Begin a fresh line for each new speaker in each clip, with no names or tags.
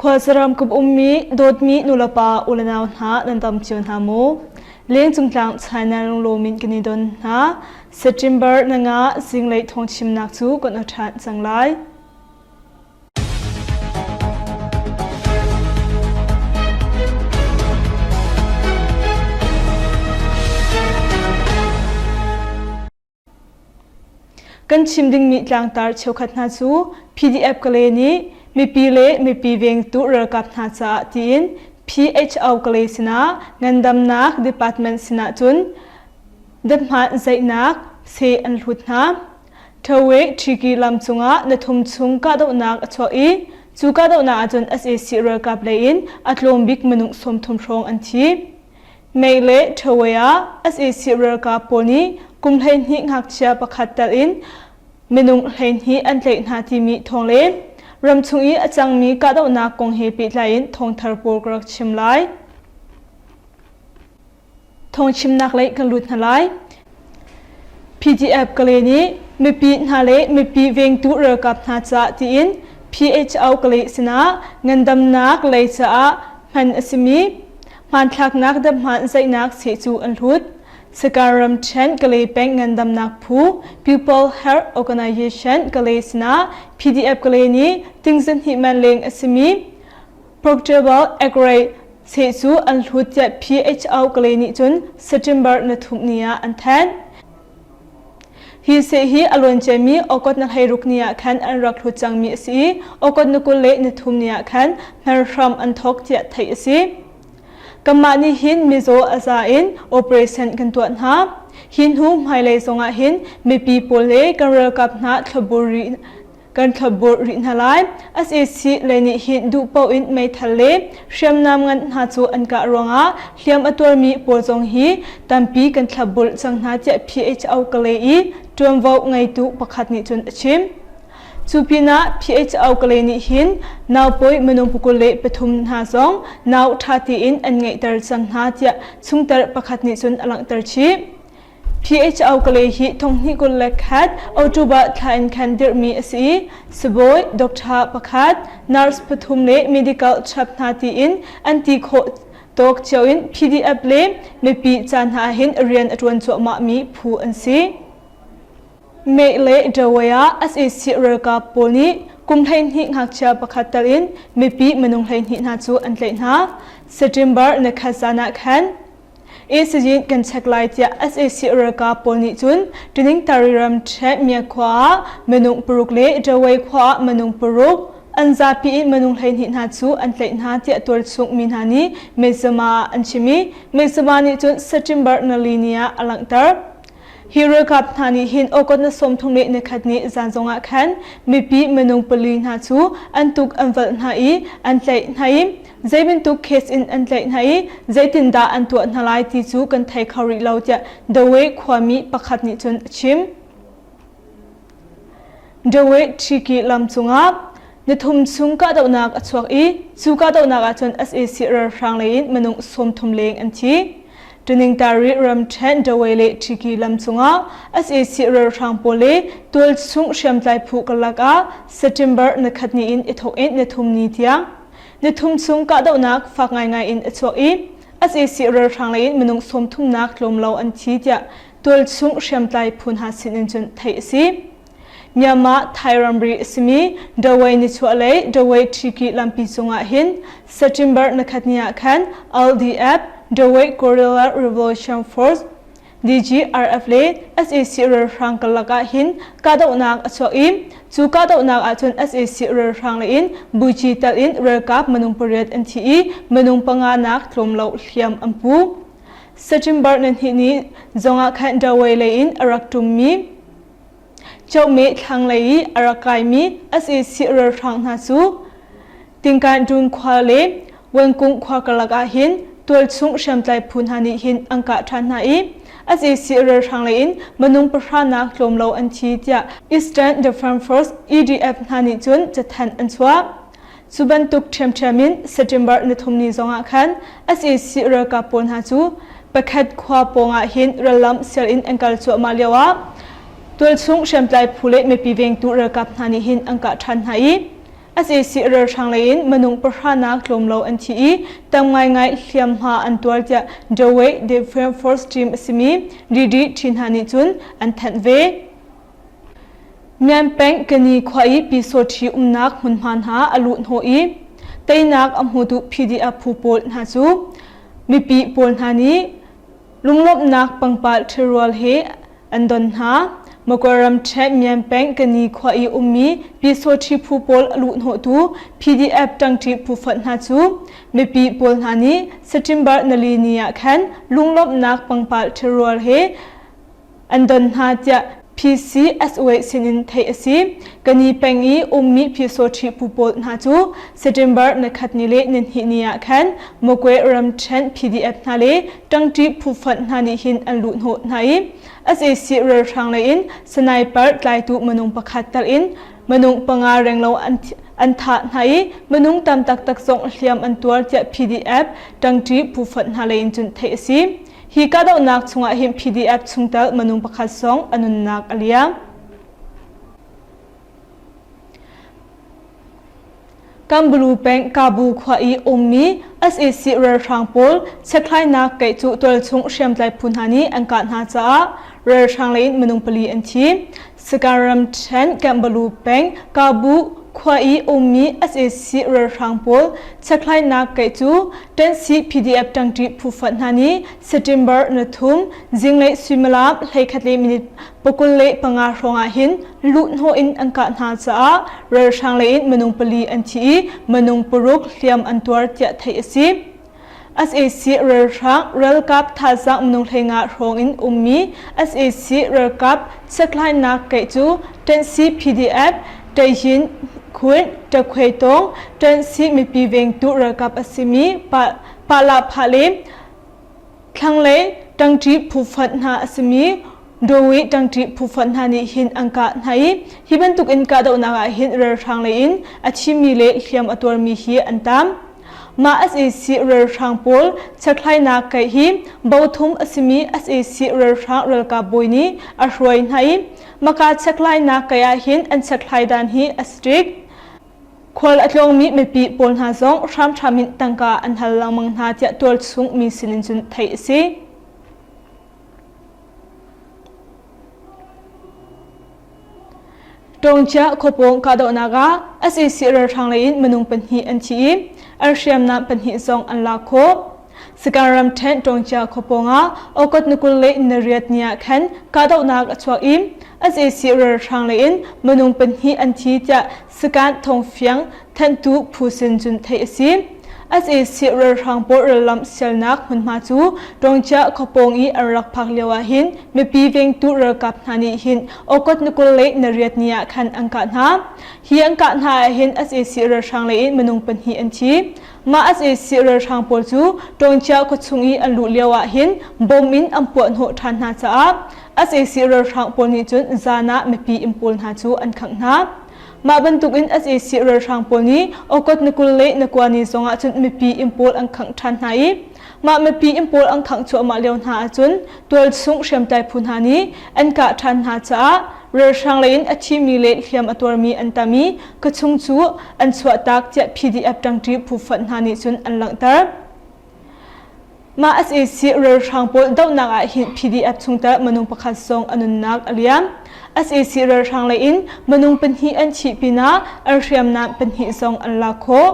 Khualsaram kum ummi dawtmi nulepa ulenau hna nan tam cio hna maw? Lengcung tlang China lunglawm in kan i don hna. September na nga zinglei thawngchimnak cu kan o ṭhan cang lai. Kan chim dingmi tlangtar cheukhat hna cu PDF Kalay nih mipi le mipi vengtu ralkap hna caah tiin PHO Kalay sinah ngandamnak department sinah cun dathman zaihnak seh an hlut hna. Thawe Ṭhiki lam cungah na thum chung kahdohnak a chuak i cu kahdohnak ahcun sac ralkap lei in a tlawm bik minung 30 hrawng an thi. Mei le Ṭhawe ah sac ralkap pawl nih kum 12 ngakchia pakhat tel in minung 12 an tlaih hna timi thawng le ramchung i a cangmi kahdohnak kong he pehtlai in thawngthar pawl ka rak chim lai. Thawngchimnak lei kan lut hna lai. PDF Kalay nih mipi hna le mipi vengtu ralkap hna caah tiin PHO Kalay sinah ngandamnak lei caah hman a simi hmanthlaknak damhman zaihnak seh cu an hlut. Sakar ramṭhen Kalay peng ngandamnak phu People Health Organization Kalay sinah PDF Kalay nih tingzahnih man leng a simi Portable X-ray seh cu an hlut tiah PHO Kalay nih cun September na thum ni ah an thanh. Hi seh hi a luanciami August na 16 ni ah khan an rak hlut cangmi a si i August na 23 ni ah khan hmanhram an thawk tiah theih a si. Kanmah nih hin mizaw a za in operation kan tuah hna. Hi hnu hmailei zongah hin mipi pawl le kan ralkap hna thlopbul rih kan thlopbur rih hna lai. Sac lei nih hin duh paoh in meithal le hriamnam ngan hna cu an kah ruangah hliam a tuarmi pawl zong hi tampi kan thlopbulh cang hna tiah PHO Kalay i ṭuanvo ngeitu pakhat nih cun a chim. Cu pinah PHO Kalay nih hin naupawi minung 23 hna zong nau ṭha tein an ngeihter cang hna tiah chungtel pakhat nih cun a langhter chih. PHO Kalay hi thonghnih 21 October thla in khan dirhmi a si i sibawi doctor pakhat, nurse pathum le medical chap hna tiin an ti khawh tawk cio in PDF le mipi ca hna hin rian a ṭuan cuahmahmi phu an si. Meh le Dawei ah sac ralkap pawl nih kum 12 ngakchia pakhat tal in mipi minung 12 hna cu an tlaih hna. September nikhat zan ah khan Esazin kan check lai tiah sac ralkap pawl nih cun Taningtari ramṭhen Mya khua ah minung paruk le Dawei khua ah minung paruk an zapi in minung 12 hna cu an tlaih hna tiah tualchung mi hna nih Mezama ah an chim i Mezama nih cun September nali ni ah a langhter. Hi ralkap hna nih hin August na 30 le nikhat ni zan zongah khan mipi minung pali hna cu an tuk an valh hna i an tlaih hna i zei bantuk case in an tlaih hna i zeitindah an tuah hna lai ti cu kan thei kho rih lo tiah Dawei khuami pakhat nih cun a chim. Dawei Ṭhiki lam cungah nithum chung kahdohnak a chuak i cu kahdohnak ahcun sac ralhrang lei in minung 30 leng an thi. Tuningtari ramṭhen Dawei le Ṭhiki lam cungah sac ralhrang pawl le tualchung hriamtlai phu karlak ah September nikhat ni in i thawk in nithum ni tiang nithum chung kahdohnak fak ngaingai in a chuak i sac ralhrang lei in minung 30 nak tlawm lo an thi tiah tualchung hriamtlai phu hna sin in cun theih a si. Myanmar Thai ramri a simi Dawei nichuahlei Dawei Ṭhiki lampi cungah hin September nikhat ni ah khan LDF Dawei Guerrilla Revolution Force DGRF le sac ralhrang karlak ah hin kahdohnak a chuak i cu kahdohnak ahcun sac ralhrang lei in buci tel in ralkap minung pariat an thi i minung panga nak tlawm lo hliam an pu. September nihnih ni zongah khan Dawei lei in a rak ṭummi Chohmeh thlanglei i a rak kaimi sac ralhrang hna cu Tingkandun khua le Wenkung khua karlak ah hin tualchung hriamtlai phu hna nih hin an kah ṭhan hna i sac ralhrang lei in minung pahra nak tlawm lo an thi tiah Eastern Defense Force EDF hna nih cun cathanh an chuah. Cu bantuk ṭhiamṭhiam in September nithum ni zongah khan sac ralkap pawl hna cu Pakhat khua pawngah hin rallam sial in an kal cuahmah lioah tualchung hriamtlai phu le mipi vengtu ralkap hna nih hin an kah ṭhan hna i Sac ralhrang lei in minung pahranak tlawm lo an thi i tam ngaingai hliamhma an tuar tiah Dawei Defense Force Team a simi DD ṭhi hna nih cun an thanh ve. Myanpeng Kani khua i Pyisawṭhi umnak hmunhma hna a luhhnawh i teinak a hmutu PDF phu pawl hna cu mipi pawl hna nih lunglawmhnak pangpar ṭhirual he an don hna. Makwa ramṭhen Myanpeng Kani khua i ummi Pyisawṭhi phu pawl a luhhnawhtu PDF ṭangṭi phu fonh hna cu mipi pawl hna nih September nali ni ah khan lunglawmhnak pangpar ṭhirual he an don hna tiah PCSOA sinin theih a si. Kani peng i ummi Pyisawṭhi phu pawl hna cu September nikhat ni le nihnih ni ah khan Magwe ramṭhen PDF hna le ṭangṭi phu fonh hna nih hin an luhhnawh hna i sac ralhrang lei in sniper tlaitu minung pakhat tal in minung panga renglo an an thah hna i minung tam taktak zong hliam an tuar tiah PDF ṭangṭi phu fonh hna lei in cun theih a si. Hi kahdohnak chungah hin PDF chungtel minung pakhat zong a nunnak a liam. Kambulu peng Kabu khua i ummi sac ralhrang pawl chekhlainak keih cu tualchung hriamtlai phu hna nih an kah hna caah ralhrang lei in minung pali an thi. Sagaing ramṭhen Kambulu peng Kabu khua i ummi sac ralhrang pawl chekhlainak keih cu Ṭansi PDF ṭangṭi phu fonh hna nih September na thum zinglei suimilam 11 le minute 25 hrawng ah hin luhhnawh in an kah hna caah ralhrang lei in minung pali an thi i minung paruk hliam an tuar tiah theih a si. Sac ralhrang ralkap thazaang minung 15 hrawng in ummi sac ralkap chekhlainak keih cu Ṭanhsi PDF Ṭeihin Khun Ṭakhuai Tawng Ṭanhsi mipi vengtu ralkap a simi Pah Phah le Thlanglei ṭangṭi phu fonh hna a simi Dawi ṭangṭi phu fonh hna nih hin an kah hna i hi bantuk in kahdohnak ah hin ralhrang lei in a thimi le hliam a tuarmi hi an tam. Mah sac ralhrang pawl chekhlainak kaih hi bothum a simi sac ralhrang ralkap bawi nih a hruai hna i maka chekhlainak kaih ah hin an chekhlai dan hi a strict. Khual a tlawngmi mipi pawl hna zong hramhram in tangka an hal lengmang hna tiah tualchung mi sinin cun theih a si. Tawngcia khuapawng kahdohnak ah sac ralhrang lei in minung pahnih an thi i an hriamnam pahnih zong an lak khawh. Sagaing ramṭhen Tawngcia khuapawng ah August ni 28 ni ah khan kahdohnak a chuak i sac ralhrang lei in minung pahnih an thi tiah Sagaing thawngfiang thanhtu phu sin cun theih a si. Sac ralhrang pawl rallam sialnak hmunhma cu Tawngcia khuapawng i an rak phak lio ah hin mipi vengtu ralkap hna nih hin August ni 28 ni ah khan an kah hna. Hi an kah hna ah hin sac ralhrang lei in minung pahnih an thi. Mah sac ralhrang pawl cu Tawngcia khuachung i an luh lio ah hin bom in an puahhnawh ṭhan hna caah sac ralhrang pawl nih cun zan ah mipi inn pawl hna cu an khangh hna. Mah bantukin sac ralhrang pawl nih August ni 29 ni zong ah cun mipi inn pawl an khangh ṭhan hna i mah mipi inn pawl an khangh cuahmah lio hna ahcun tualchung hriamtlai phu hna nih an kah ṭhan hna caah ralhrang lei in a thimi le hliam a tuarmi an tam i khuachung cu an chuahtak tiah PDF ṭangṭi phu fonh hna nih cun an langhter. Mah sac ralhrang pawl dohnak ah hin PDF chungtel minung pakhat zong a nunnak a liam. Sac ralhrang lei in minung pahnih an thih pinah an hriamnam pahnih zong an lak khawh.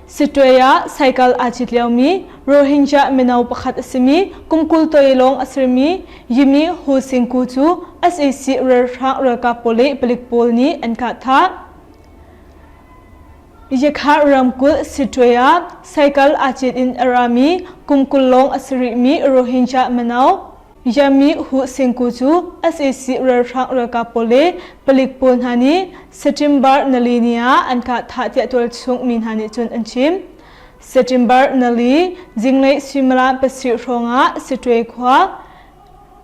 Sittwe ah cycle aa cit liomi Rohingya mino pakhat a simi kum 20 toi lawng a sirmi Yimi Hu Sing Ku cu sac ralhrang ralkap pawl le palik pawl nih an kah thah. Yakha ramkulh Sittwe ah cycle aa cit in a rami kum 20 lawng a si rihmi Rohingya mino Yami Hu Singku cu sac ralhrang ralkap pawl le palik pawl hna nih September nali ni ah an kah thah tiah tualchung mi hna nih cun an chim. September nali zinglei suimilam pasarih hrawng ah Sittwe khua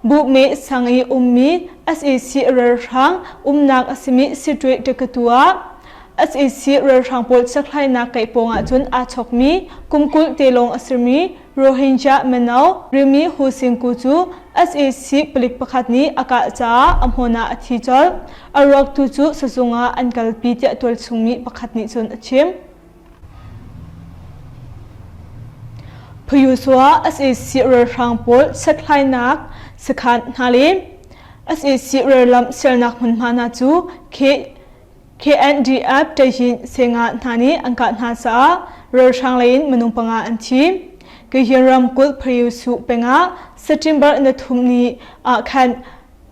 Buhme sang i ummi sac ralhrang umnak a simi Sittwe Takatu ah. Sac ralhrang pawl chekhlainak kaih pawng ahcun aa chawkmi kum 20 te lawng a simi Rohingya mino Rimi Husinku cu sac palik pakhat nih a kah caah a hmun ah a thi colh. A ruak tu cu sazung ah an kalpi tiah tualchungmi pakhat nih cun a chim. Phayusua sac ralhrang pawl chekhlainak sakhan hna le sac rallam sialnak hmunhma hna cu KNDF Tayin Senga hna nih an kah hna caah ralhrang lei in minung panga an thi. Kayin ramkulh Phayusu pengah September na thum ni ah khan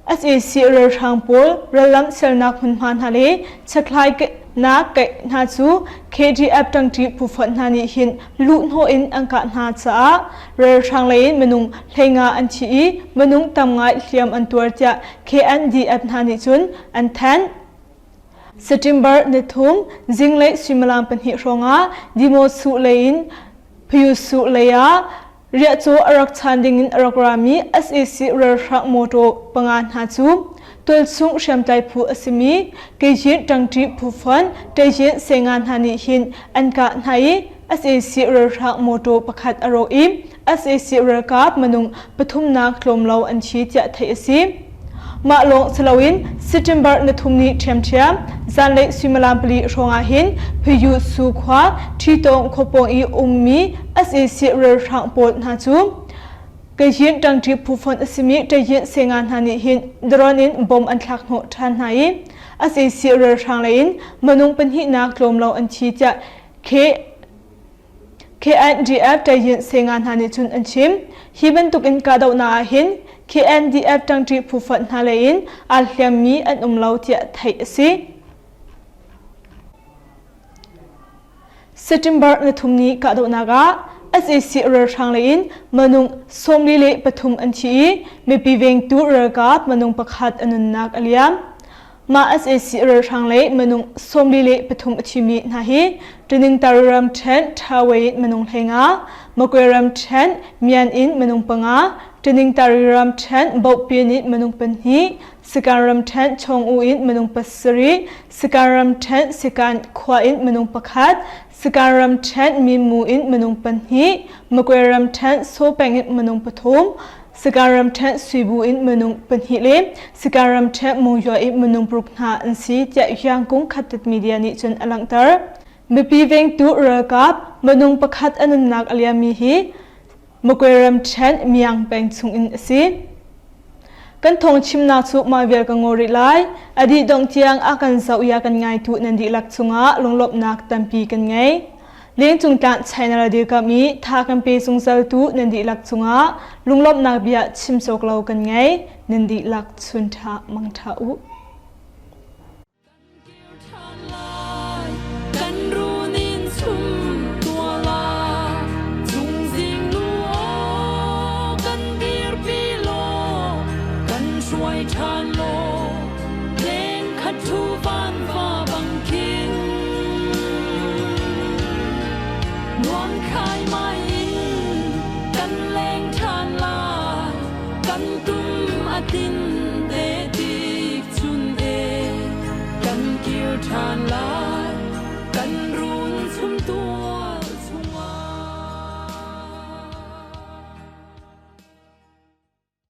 Sac ralhrang pawl rallam sialnak hmunhma hna le chekhlainak kaih hna cu KDF ṭangṭi phufonh hna nih hin luhhnawh in an kah hna caah ralhrang lei in minung 15 an thi i minung tam ngai hliam an tuar tiah KNDF hna nih cun an thanh. September nithum zinglei suimilam pahnih hrawngah Dimosu lei in Phyusu lei ah Riahcaw a rak chan dingin a rak rami sac ralhrang mawṭaw panga hna cu tualchung hriamtlai phu a simi Kejin ṭangṭi phu fonh Ṭejin Senga hna nih hin an kah hna i sac ralhrang mawṭaw pakhat a rawk i sac ralkap minung pathumnak tlawm lo an thi tiah theih a si. Mah lawng si loin September ni thum ni ṭhiamṭhiam zanlei suimilam pali hrawng ah hin Phayu Su khua Ṭhitawng khuapawng i ummi sac ralhrang pawl hna cu Kayin ṭangṭi phu fonh a simi Ṭayin Senga hna nih hin drone in bomb an thlak hnawh ṭhan hna i sac ralhrang lei in minung pahnihnak tlawm lo an thi tiah K KNDF Tayin Senga hna nih cun an chim. Hi bantukin kahdohnak ah hin KNDF ṭangṭi phu fonh hna lei in aa hliammi an um lo tiah theih a si. September ni thum ni kahdohnak ah sac ralhrang lei in minung 43 an thi i mipi vengtu ralkap minung pakhat a nunnak a liam. Mah sac ralhrang lei minung 43 a thimi hna hi Ṭiningtar ramṭhen Ṭhawei in minung 15, Makwe ramṭhen Mian in minung panga, Ṭiningtar ramṭhen Bohpin in minung pahnih, Sikan ramṭhen Chawng-U in minung pasarih, Sikan ramṭhen Sikan khua in minung pakhat, Sikan ramṭhen Minmu in minung pahnih, Makwe ramṭhen Sopeng in minung pathum, Sagan ramṭhen Suibu in minung pahnih le Sagan ramṭhen Monywa in minung paruk hna an si tiah Yangkung Khattat Media nih cun a langhter. Mipi vengtu ralkap minung pakhat a nunnak a liammi hi Makwe ramṭhen Myang peng chungin a si. Kan thawng chimnak cu mah vial ka ngaw rih lai. A dih dongh tiang a kan zoh i a kan ngaitu nan dihlak cungah lunglawmhnak tampi kan ngei. Lengcung tlang China le dirkamh i tha kan pe zungzaltu nan dihlak cungah lunglawmhnak bia chim cawk lo kan ngei. Nan dihlak chun ṭha mang ṭha u.
Kan runin chum tua la Chungzing nu aw kan dirpi law kan hruai ṭhan law Leng khat thu van.